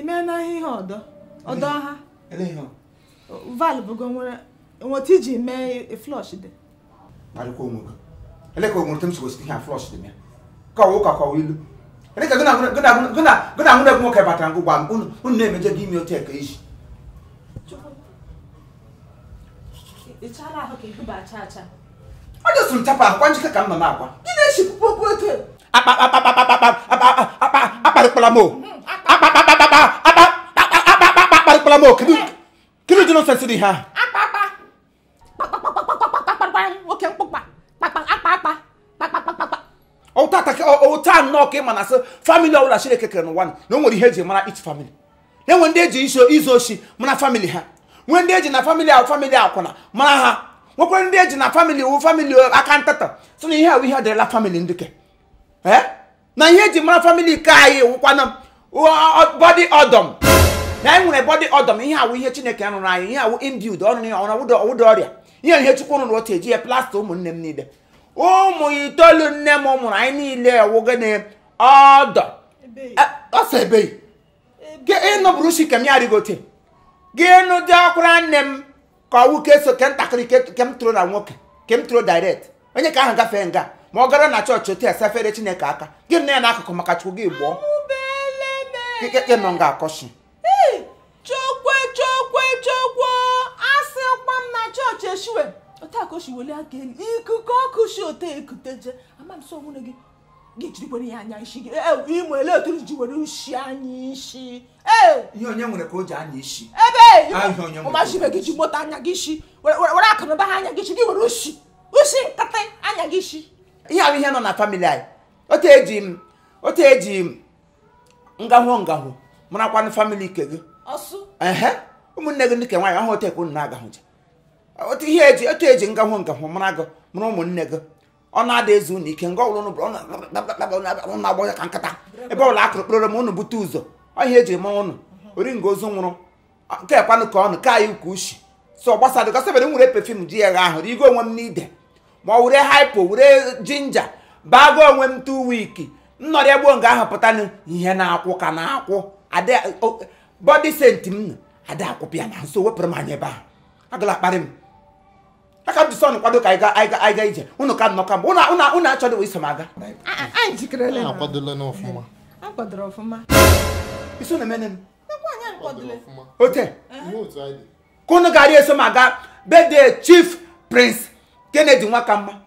Ime na ihe ọdọ. Ọdọ ha. Ele ihe. Valve go nwere nweta iji mee flush dị. Kparịkwa onwe gị. Ele ka onwere tem si ihe a flush dị ya. Ka ọwụ ka kọwa ilu. Ele ka gị na nwunye gị nwoke batara ngụ gwa m unu na-emeje gị ime otu eke iji. Ị chala ahụ ka ihuba acha acha. Ọ dị sụrụ chapụ ahụ kwa njike ka m nọ na-akwa. Gị na-eshi pụpụ otu. Akpa akpa akpa akpa akpa akpa akparịkpala m o. Akpa akpa akpa akpa akpa akpa akpa akparịkpala m o. Kedu ụdị nonsense dị ha? Akpa akpa. Kpakpakpakpakpakpakpakpakpa oke mkpụkpa. Kpakpa akpa akpa. Kpakpakpakpakpa. Ọta nnọọ ka ị ma na sị family ọbụla Chineke kere n'ụwa na o nwere ihe eji mara each family. Na-enwe ndị eji izu oshi mara family ha. Nwee ndị eji na family ahụ family akwụna mara ha. Nwekwara ndị eji na family wụ family aka ntata. Sị na ihe ahụ ihe adịrịla family ndị ke. Na ihe eji mara family ke anyị wụkwana body odom. Na anyị nwere body odom ihe awụ ihe Chineke rụrụ anyị ihe awụ imbued ọrụ ya ọwụdọ ọrịa. Ihe ihe Chukwu rụrụ otu eji ya plasta ụmụnne m niile. Ụmụ itoolu nne m mụrụ anyị niile wụgịnị ọdọ. Ọsọ ebeghị. Gị ịnụbụrụ shi ka m ya arịgote. Gị nụ dị ọkwara nne m ka ọwụ ka eso ke ntakịrị ke m tụrụ na nwoke ke m tụrụ direct. Onye ka ahụ gafee nga ma ọ gara na chọọchị otu esefere Chineke aka. Gị nọ ya n'akụkụ maka Chukwu gị gbọọ. Gị nọ nga akọshi. Chokwe chokwe chokwo asịkwa m na chọọchị eshiwe. Otu a ka o si wele aka elu ikuku ọkụ si otu ekuteje ama m sọ nwunye gị gị jirikwere ya anya isi gị imo ele otu ji were ushi anya isi. Ihe onye nwere ka o ji anya isi. Ebe ụmashibe gị ji moto anya gị isi were akụnụba ha anya gị isi gị were ushi ushi nkịtị anya gị isi. Ihe ahụ ihe nọ na famili anyị. Otu eji m ngahụ ngahụ marakwanụ famili ike gị. Ọsụ. Ehe ụmụnne gị ndị ke nwaanyị ọhụ otu ekwu na-agahụje. Otu ihe eji otu eji ngahụ ngahụ mara gị mara ụmụnne gị. Ọ na-ada ezu unu ike nga ọbụla unu na-agba ya ka nkata. Ebe ọbụla akụrụ kpụrụ m unu bute ụzọ. Ọ ihe eji mara unu ori nga ozu nwụrụ nke ekwanụ ka ọnụ ka anyị ukwu ushi. So gbasara gasebere m were perfume ji ya gha ahụ rigo onwe m n'ide. Ma ọ were hypo were ginger bago onwe m 2 week. Nnọrọ egbo nga ahụ pụtanụ ihe na-akwụ ka na-akwụ. Body scent m ada akwụpịa na nso wepụrụ m anya ebe ahụ. Agala akparị m. Aka m ji sọ kwado ka anyị ga ije. Unu ka nnọkọ mbụ. Unu achọghị iso m aga. Anyị jikerele na. Akwadola n'ọfụma. Akwadoro ọfụma. Iso na-emene m. Ote. Ka unu gara eso m aga birthday Chief Prince Kennedy Nwakamma.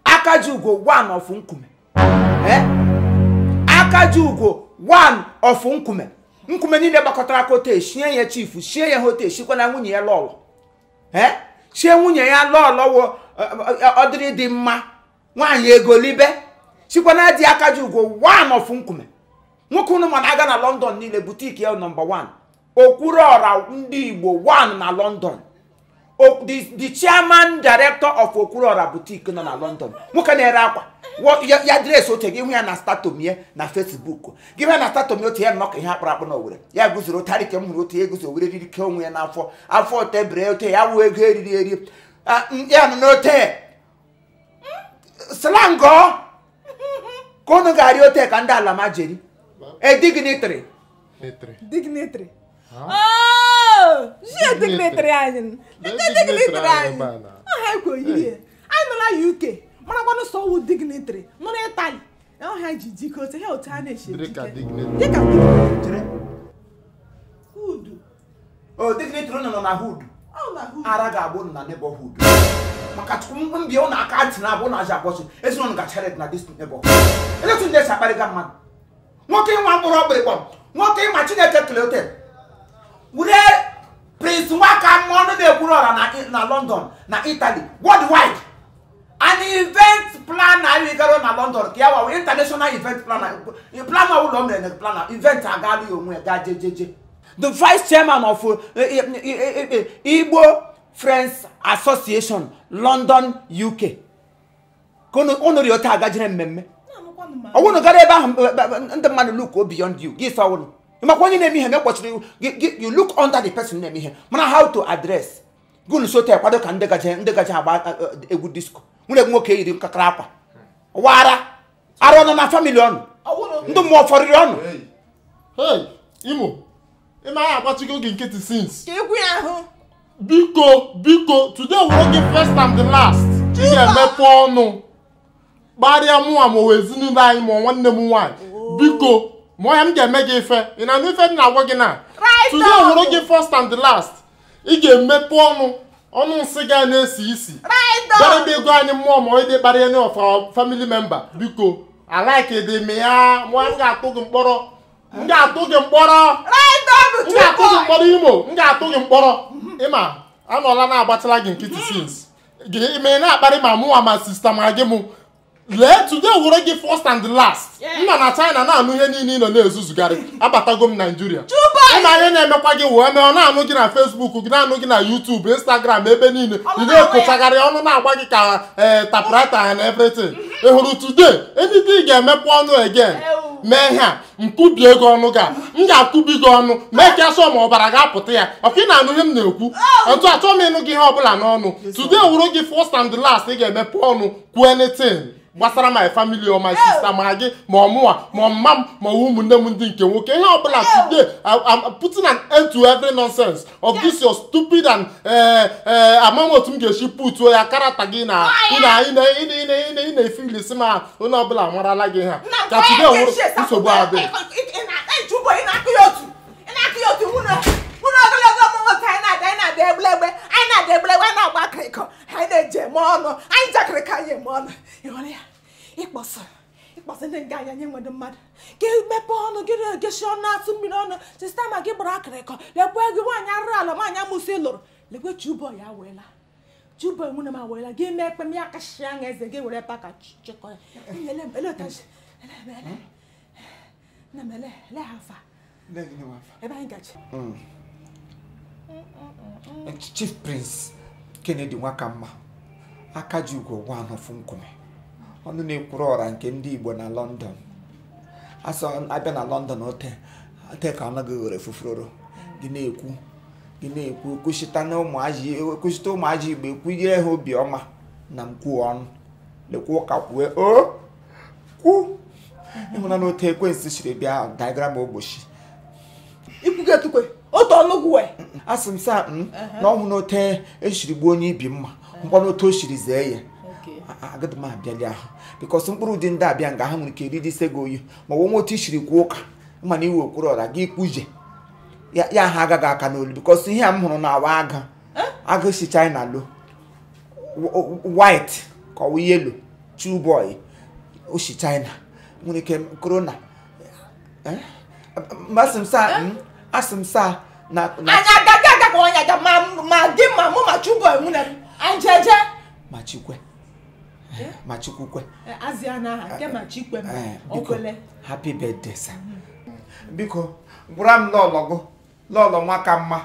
Akaji ugo 1 of nkume. Akaji ugo 1 of nkume. Nkume niile gbakọtara aka ote shie ya chief shie ya hote shikwa na nwunye ya lọlọ. Shie nwunye ya lọlọ wụ ọdịrị dị mma nwaanyị egolibe shikwa na di Akaji ugo 1 of nkume. Nwoke unu ma na-aga na London niile boutique ya nọmba 1. Okwuru ọra ndị Igbo 1 na London. The chairman director of Okwuru boutique nọ na London. Nwoke na-ere akwa. Ya dress otu gị hụ ya na status ya na Facebook. Gị hụ ya na status otu ya nnọọ ka ihe akpụrụ akpụ na Owerri. Ya guzoro tarị ka m hụrụ otu ya eguzo were riri ke onwe ya n'afọ. Afọ tebere otu ya wụ ego eriri eri. Ya nọ n'ote. Slango. Ka unu ga-arị ote ka ndị ala ma jeri. A dignitary. Dignitary. Oh, she dignitary anyị. Dignitary anyị. Ọ ha ekwo yiri. Anyị nọ na UK. Mana gwanụ sọ wụ dignitary. Nọ na Italy. Ọ ha ji dike otu ha otu a na-eshi Dịka ejike. dignitary. Dịka dignitary. Hood. Oh, dignitary nọ na hood. Ọ na hood. Ara ga-agbụ unu na neighborhood. Maka Chukwu mbịa ụnụ aka ntị na abụ ụnụ aja akpọchi. Ezinụlọ gachara na this neighborhood. Eletu ndị esi akparịga mmadụ. Nwoke ịnwa mkpụrụ ọkpụrịkpọ. Nwoke ịma Chineke kele ote. Were Prince Nwakamma ọnụ na-ekwuru ọra na London na Italy worldwide. An event planner rigaro na London ka ya wawo international event planner. Planner ụlọ mere na planner event agaala ya onwe ya gaa jejeje. The vice chairman of Igbo Friends Association London UK. Ka unu rịọta agajere mmemme. Ọwụnụ gara ebe ahụ ndị mmadụ look beyond you. Gị sọ ọwụnụ. Makwa onye na-eme ihe na-ekpochiri you look under the person na-eme ihe. Mana how to address. Gụnụ sote kwado ka ndị gaje agba egwu disco. Nwere nwoke yiri nkakara akwa. Wara ara ọnụ na family ọnụ. Ndị mmụọ fọrịrị ọnụ. Hey, Imo. Ị ma agbachigo gị nkịtị since. Ka egwu ya ahụ. Biko, biko, today will be first and the last. Ị ga-emepe ọnụ. Gbarịa mụnwa ma ọ ezinụlọ anyị ma nwanne m nwaanyị. Biko, ma ya m ga-eme gị ife. Ị na-anụ ife m na-agwa gị na? Today will be first and the last. Ị ga-emepe ọnụ. Ọnụ nsị ga na-esi isi. Gbara ebe ego anyị mmụọ ma ọ dị kparịa any of our family member. Biko, I like it m ya. Mụ m ga-atụ gị mkpọrọ. M ga-atụ gị mkpọrọ. M ga-atụ gị mkpọrọ Imo. M ga-atụ gị mkpọrọ. Ịma, anọla na-agbatala gị nkịtị since. Ime na-akparị ma mụnwa ma sista ma gị mụ. Lee, today were gị first and the last. M nọ na China na-anụ ihe niile ị nọ na-ezuzugharị. Abatago m Nigeria. Ịma ihe na-emekwa gị wee mee ọ na-anụ gị na Facebook, gị na-anụ gị na YouTube, Instagram, ebe niile. Ị na-ekochagharị ọnụ na-agba gị ka typewriter and everything. Ị hụrụ today, anything ị ga-emepụ ọnụ again. Mee ihe a, nkụbi ego ọnụ ga. M ga-akụbi gị ọnụ, mee ka asọ ma ọbara ga-apụta ya. Ọkwa ị na-anụ ihe m na-ekwu. Otu achọ m ịnụ gị ihe ọbụla n'ọnụ. Today were gị first and the last ị ga-emepe ọnụ kwuo anything gbasara my family or my sister ma gị ma ọmụwa ma mma m ma ụmụnne m ndị nke nwoke ihe ọbụla. Today I'm putting an end to every nonsense of this your stupid and amam otu m ga-esi putuo ya karata gị na ị na-efilisi ma onye ọbụla amarala gị ha ka today wụrụ nsogbu adị. Ịkpọsị ndị nga anya nye nwere mmadụ ka emepe ọnụ gị na-egeshi ọnụ atụ mmiri ọnụ sista ma gị gbara akịrịkọ lekwe gị nwaanyị arụrụ ala nwaanyị amụsị lụrụ lekwe Chuboy ya weela Chuboy nwunye m aweela gị mee ekpe m ya kashi anya eze gị were paka chịkọ ya ebe anyị gaji. Chief Prince Kennedy Nwakamma aka ji ugo gwa anọfụ nkume ọnụ na-ekwuru ọra nke ndị Igbo na London. Asọ abịa na London ote ote ka ọnụ gị ghere fufuroro gị na-ekwu gị na-ekwu kwuchita na ụmụazị ụmụazị Igbo ekwunyere ha obiọma na mkwu ọnụ lekwa ụka kwue o kwu ịhụna na ote ekwensu siri bịa diagram ogbochi ikwugo etukwe otu ọnụ gwue asị m sa na ọhụ na ote esiri gbuo onye ibi mma ngwa na ote o siri zee ya agadi m abịali ahụ bikọs mkpụrụ ụdị ndị abịa nga ha nwere ike eriri ise gị oyi ma ọ nwe otu isiri kwuo ụka mana iwe okwuru ọra gị kwuje ya ha agaghị aka n'olu bikọs ihe a m hụrụ na awa agụ agụ si China lo white ka ọ wụ yellow Chuboy o si China nwere ike corona asị m sa na anya agaghị aga ka onye aga ma gị ma mụ ma Chuboy nwunye m anyị jeje ma chikwe ma chukwukwe azịa na aha nke ma chikwe m okwele. Happy birthday sir. Biko gwara m lọlọ gụ lọlọ nwa ka mma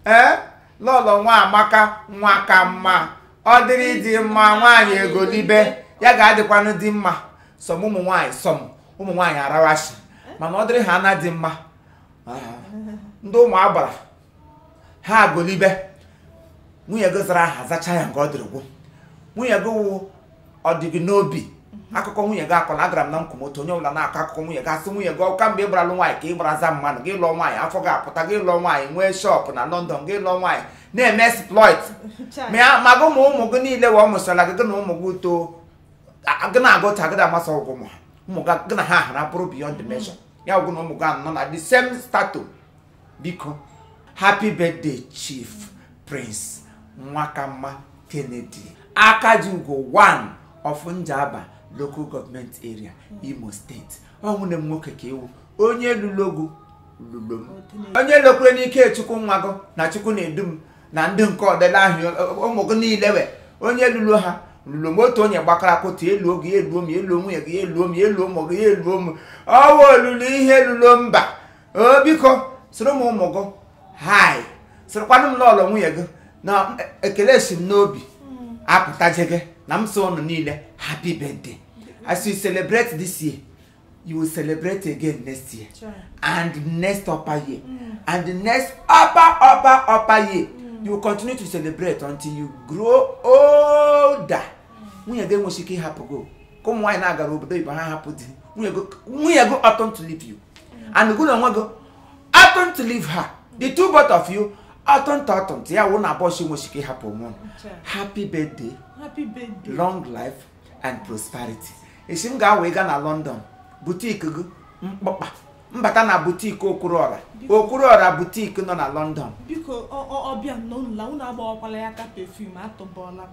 ee lọlọ nwa amaka nwa ka mma ọ dịrị dị mma nwaanyị egolibe ya ga-adịkwanụ dị mma sọm ụmụ nwaanyị sọm ụmụ nwaanyị arawashi mana ọ dịrị ha na dị mma ndị ụmụ agbara ha agolibe nwunye gị zara aha zacha ya nke ọ dịrị gwụ nwunye gị wụ ọ dị gị n'obi akụkọ nwunye gị akọla agara m na nkwumoto onye ọbụla na-akọ akụkọ nwunye gị asị nwunye gị ọ kamgbe ị gbaralụ nwaanyị ka ị gbaraza mmadụ gị lụọ nwaanyị afọ gị apụta gị lụọ nwaanyị nwee shọpụ na London gị lụọ nwaanyị na-eme exploit ma gị ma ụmụ gị niile wee ọ mụsịrịla gị gị na ụmụ gị too gị na-agụta gị na-amasị ọgwụ ụmụ ha ụmụ gị na ha hara bụrụ beyond the measure ya ọgwụ na ụmụ gị anọ na the same status. Biko happy birthday Chief Prince Nwakamma Kennedy Akajiugo 1 of Njaba Local Government Area, Imo State. Ọ nwunye m nwoke ka ewu onye lulogu lulo m onye lokwere n'ike Chukwu nwa gị na Chukwu na-edu m na ndị nke ọdịla ahụ ụmụ gị niile we onye lulo ha lulo m otu onye gbakọrọ akụtụ elu oge eluo m eluo nwunye gị eluo m eluo ụmụ gị eluo m ọwa olulu ihe lulo mba o biko soro m ụmụ gị hai sorokwanụ m n'ụlọ nwunye gị na ekele si m n'obi apụtaje gị na m so unu niile happy birthday. As you celebrate this year, you will celebrate again next year. Sure. And next upper year. And the next upper year. You will continue to celebrate until you grow older. Nwunye gị enweghị ike ịhapụ gị. Ka ụmụ nwaanyị na-agara obodo oyibo ha hapụ di. Nwunye gị oughtn't to leave you. And gị na onwe gị oughtn't Don't leave her. The two both of you, atọ ntọ atọ ntị ya wụ na abụọ shi nwechike ịhapụ onwe unu. Happy birthday. Happy birthday. Long life and prosperity. Esi m ga-awa ịga na London, boutique gị mkpọkpa mbata na boutique Okwuluọra. Okwuluọra boutique nọ na London. Biko, ọbịa nọ unu unu agbawakwala ya aka perfume atụbọọla m.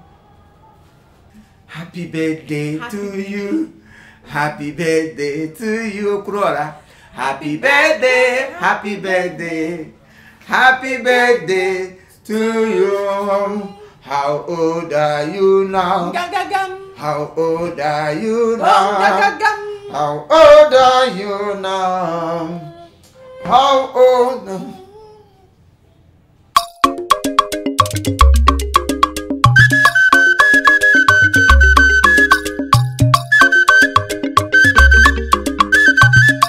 Happy birthday to you. Happy birthday to you, Okwuluọra. Happy birthday, happy birthday, happy birthday to you. How old are you now? Gagagam. How old are you Oh, now? gagagam. How old are you now? How old?